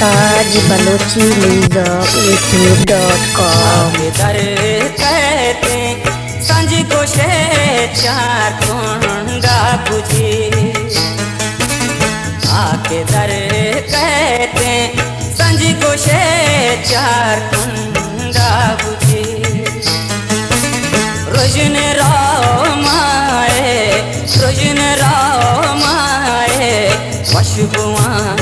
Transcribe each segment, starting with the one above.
تاج Balochi news YouTube dot com. آ کہ در کئیت سنج گوشئے چار کنڈا بجی۔ آ کہ در کئیت سنج گوشئے چار کنڈا بجی۔ رژن رو مائے، رژن رو مائے، وش بواں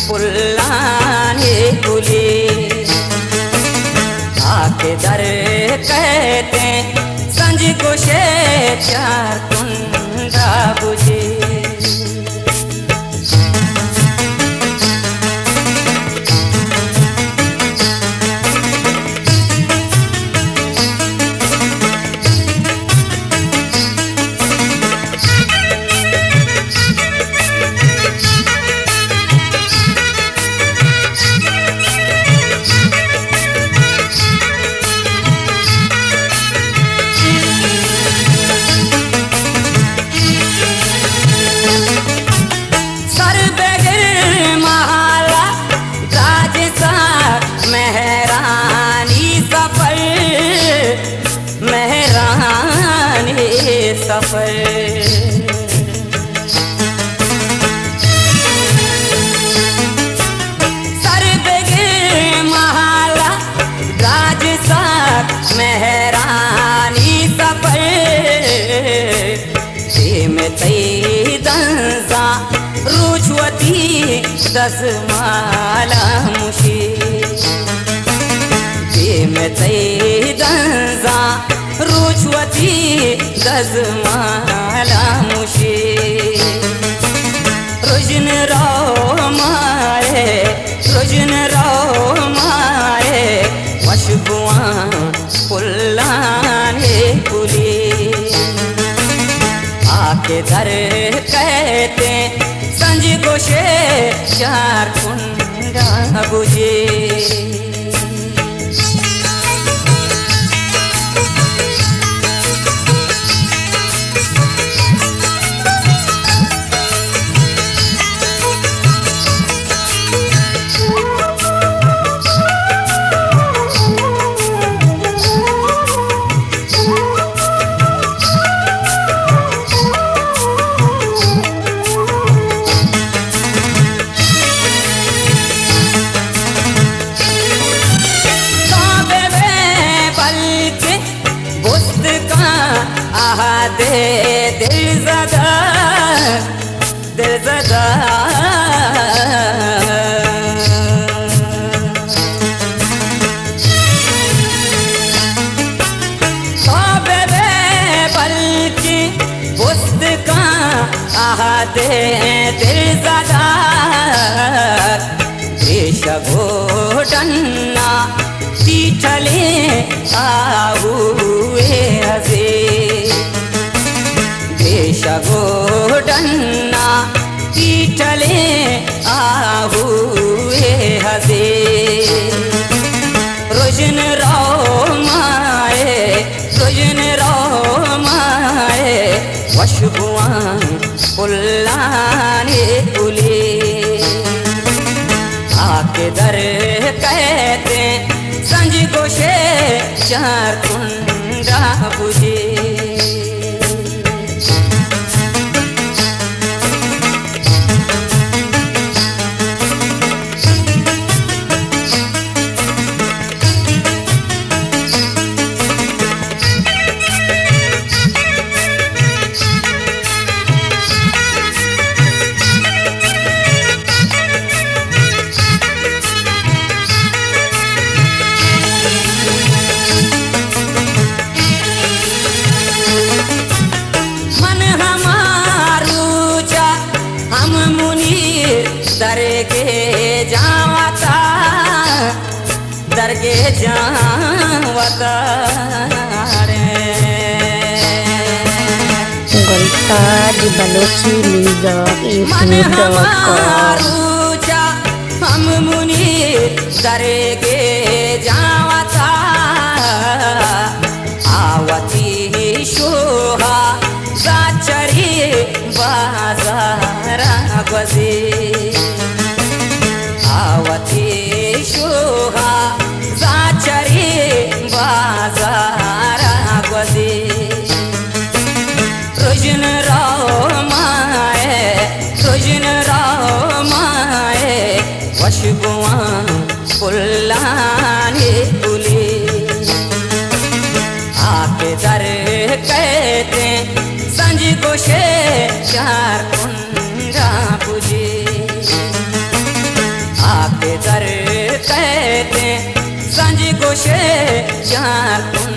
پلانی کلی۔ آ کہ در کئیت سنج گوشئے چار کنڈا بجی۔ سر بگر مالا دراج ساک مہرانی سفر، مہرانی سفر۔ سر بگر مالا دراج ساک مہرانی سفر۔ دیم تئی دنزاں روچ وتی دزمالا مشی۔ دیم تئی دنزاں روچ وتی دزمالا مشی۔ رژن رو مائے، رژن رو مائے، وش بواں پلانی کلی۔ آ کہ در کئیت سنج گوشئے چار کنڈا بجی۔ تو بہ بئے بلکیں بست کاں عہد دلزدہ، دلزدہ۔ تو بہ بئے بلکیں بست کاں عہد دلزدہ۔ پیشگ ءُ ڈن ءَ پیٹلیں آہوئے ہزے۔ پیشگ ءُ ڈن ءَ پیٹلیں آہوئے ہزے۔ رژن رو مائے، رژن رو مائے، وش بواں پلانی پلی۔ آ کہ در کئیت سنج گوشئے چار کنڈا بجی۔ من ہما روچا ہم منیر درگے جاں وتا، درگے جاں وتا۔ Gultaj Balochi news YouTube dot com. من ہما روچا ہم منیر درگے جاں وتا، آ وتی شوہازا چری بازارا گوزی۔ آ وتی گوشے جان